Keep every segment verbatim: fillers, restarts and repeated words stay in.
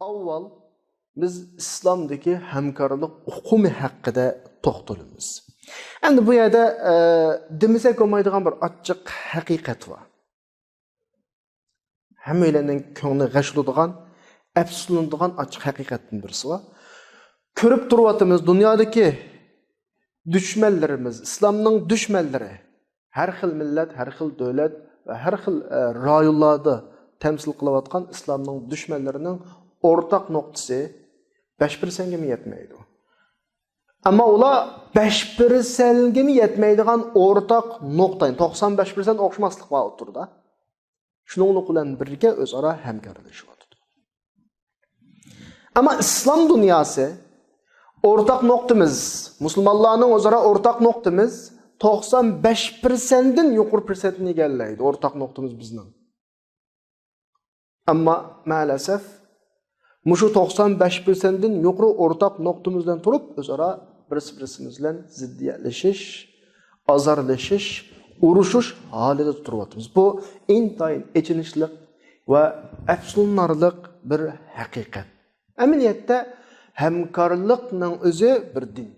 ئاۋۋال بىز ئىسلامدىكى ھەمكارلىق ئۇقۇمى ھەققىدە توختىلىمىز. ئەمدى بۇ يەردە، ئە، دېمىسەك بولمايدىغان بىر ئاچچىق ھەقىقەت بار. ھەممەيلەننىڭ كۆڭلى غەش بولىدىغان، ئەپسۇسلىنىدىغان ئاچچىق ھەقىقەتتىن بىرسى بار. كۆرۈپ تۇرۇۋاتىمىز، دۇنيادىكى دۈشمەنلىرىمىز، ئىسلامنىڭ دۈشمەنلىرى، ھەر خىل مىللەت، ھەر خىل دۆلەت ۋە ھەر خىل، ئە، رايونلاردا تەمسىل قىلىۋاتقان ئىسلامنىڭ دۈشمەنلىرىنىڭ ئورتاق نۇقتىسى بەش پىرسەنتكىمۇ يەتمەيدۇ. ئەمما ئۇلار بەش پىرسەنتكىمۇ يەتمەيدىغان ئورتاق نۇقتا، يەنى توقسان بەش پىرسەنت ئوخشىماسلىق بار ئوتتۇرىدا. شۇنىڭلىق بىلەن بىرگە ئۆزئارا ھەمكارلىشىۋاتىدۇ. ئەمما ئىسلام دۇنياسى ئورتاق نۇقتىمىز، مۇسۇلمانلارنىڭ ئۆزئارا ئورتاق نۇقتىمىز توقسان بەش پىرسەنتتىن يۇقىرى پىرسەنتنى ئىگىلەيدۇ، ئورتاق نۇقتىمىز بىزنىڭ. ئەمما مەلەسەف، مۇشۇ توقسان بەش پىرسەنتتىن يۇقىرى ئورتاق نۇقتىمىز بىلەن تۇرۇپ، ئۆزئارا بىرسى-بىرسىمىز بىلەن زىددىيەتلىشىش، ئازارلىشىش، ئۇرۇشۇش ھالىتىدە تۇرۇۋاتىمىز. بۇ ئىنتايىن ئېچىنىشلىق ۋە ئەپسۇسلىنارلىق بىر ھەقىقەت. ئەمەلىيەتتە ھەمكارلىقنىڭ ئۆزى بىر دىن.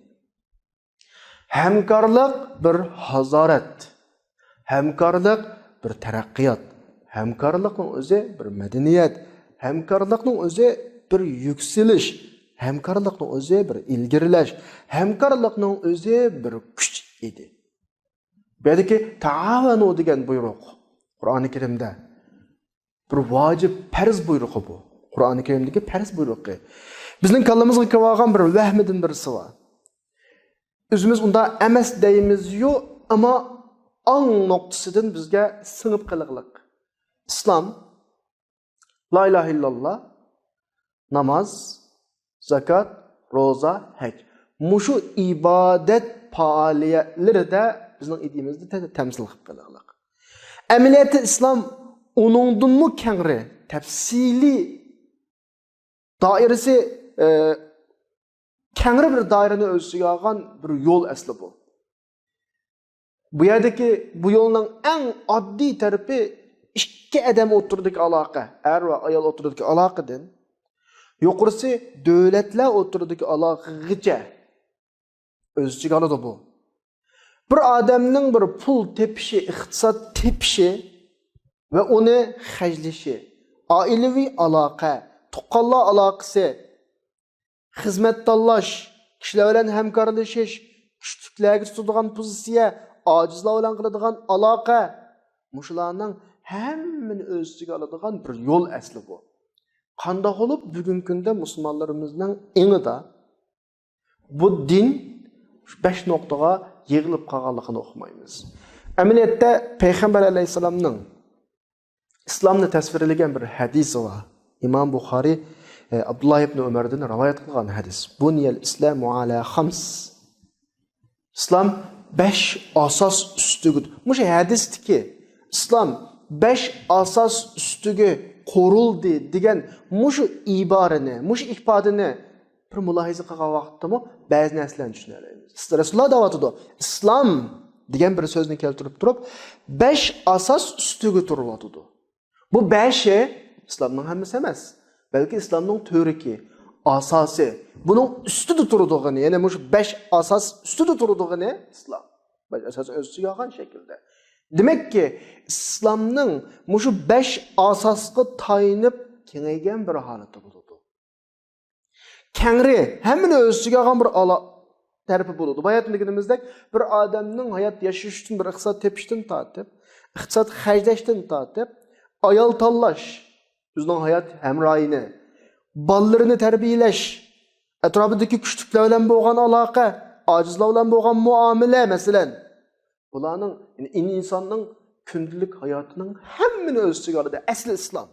ھەمكارلىق بىر ھازارەت. ھەمكارلىق بىر تەرەققىيات. ھەمكارلىقنىڭ ئۆزى بىر مەدەنىيەت. ھەمكارلىقنىڭ ئۆزى بىر يۈكسىلىش. ھەمكارلىقنىڭ ئۆزى بىر ئىلگىرىلەش. ھەمكارلىقنىڭ ئۆزى بىر كۈچ ئىدى. بۇ يەردىكى تائاۋەنۇ دېگەن بۇيرۇق قۇرئانى كەرىمدە بىر ۋاجىپ پەرز بۇيرۇقى بۇ. قۇرئانى كەرىمدىكى پەرز بۇيرۇقى. بىزنىڭ كاللىمىزغا كىرىۋالغان بىر ۋەھمىدىن بىرسى بار. ئۆزىمىز ئۇنداق ئەمەس دەيمىزيۇ، ئەمما ئاڭ نۇقتىسىدىن بىزگە سىڭىپ قېلىغلىق. ئىسلام، لا ئىلاھە ئىللاللا، ناماز، زاكات، روزا، ھەج. مۇشۇ ئىبادەت پائالىيەتلىرىدە بىزنىڭ ئىدىيىمىزنى تە-، تەمسىل قىلىپ قېلىغلىق. ئەمەلىيەتتە ئىسلام ئۇنىڭدىنمۇ كەڭرى، تەپسىلىي دائىرىسى، ئە، كەڭرى بىر دائىرىنى ئۆز ئىچىگە ئالغان بىر يول ئەسلى بۇ. بۇ يەردىكى بۇ يولنىڭ ئەڭ ئاددىي تەرىپى ئىككى ئادەم ئوتتۇرىدىكى ئالاقە، ئەر ۋە ئايال ئوتتۇرىدىكى ئالاقىدىن يۇقىرىسى دۆلەتلەر ئوتتۇرىدىكى ئالاقىغىچە ئۆز ئىچىگە ئالىدۇ بۇ. بىر ئادەمنىڭ بىر پۇل تېپىشى، ئىقتىساد تېپىشى ۋە ئۇنى خەجلىشى، ئائىلىۋى ئالاقە، تۇغقانلار ئالاقىسى، خىزمەت تاللاش، كىشىلەر بىلەن ھەمكارلىشىش، كۈچلۈكلەرگە تۇتىدىغان پوزىتسىيە، ئاجىزلار بىلەن قىلىدىغان ئالاقە، مۇشۇلارنىڭ ھەممىنى ئۆز ئىچىگە ئالىدىغان بىر يول ئەسلى بۇ. قانداق بولۇپ بۈگۈنكى كۈندە مۇسۇلمانلىرىمىزنىڭ ئېڭىدا بۇ دىن شۇ بەش نۇقتىغا يىغىلىپ قالغانلىقىنى ئۇقمايمىز. ئەمەلىيەتتە پەيغەمبەر ئەلەيھىسسالامنىڭ ئىسلامنى تەسۋىرلىگەن بىر ھەدىسى بار. ئىمام بۇخارىي، ئە، ئابدۇللا ئىبن ئۆمەردىن رىۋايەت قىلغان ھەدىس. بۇنىيەل ئىسلامۇ ئەلا خامس. ئىسلام بەش ئاساس ئۈستىگە، مۇشۇ ھەدىستىكى ئىسلام بەش ئاساس ئۈستىگە قۇرۇلدى دېگەن مۇشۇ ئىبارىنى، مۇشۇ ئىپادىنى بىر مۇلاھىزە قىلغان ۋاقىتتىمۇ بەزى نەرسىلەرنى چۈشىنەلەيمىز. رەسۇلۇللا دەۋاتىدۇ، ئىسلام دېگەن بىر سۆزنى كەلتۈرۈپ تۇرۇپ، بەش ئاساس ئۈستىگە تۇرۇۋاتىدۇ. بۇ بەشى ئىسلامنىڭ ھەممىسى ئەمەس، بەلكى ئىسلامنىڭ تۈۋرۈكى، ئاساسى. بۇنىڭ ئۈستىدە تۇرىدىغىنى، يەنى مۇشۇ بەش ئاساس ئۈستىدە تۇرىدىغىنى ئىسلام. بەش ئاساس ئۆز ئىچىگە ئالغان شەكىلدە. دېمەككى، ئىسلامنىڭ مۇشۇ بەش ئاساسقا تايىنىپ كېڭەيگەن بىر ھالىتى بولىدۇ. كەڭرى، ھەممىنى ئۆز ئىچىگە ئالغان بىر ئالا تەرىپى بولىدۇ. باياتىن دېگىنىمىزدەك، بىر ئادەمنىڭ ھايات ياشىشى ئۈچۈن بىر ئىقتىساد تېپىشتىن تارتىپ، ئىقتىساد خەجلەشتىن تارتىپ، ئايال تاللاش، ئۆزىنىڭ ھايات ھەمراھىنى، بالىلىرىنى تەربىيەلەش، ئەتراپىدىكى كۈچلۈكلەر بىلەن بولغان ئالاقە، ئاجىزلار بىلەن بولغان مۇئامىلە، مەسىلەن. بۇلارنىڭ، يەنى ئىنساننىڭ كۈندىلىك ھاياتىنىڭ ھەممىنى ئۆز ئىچىگە ئالىدۇ. ئەسلى ئىسلام.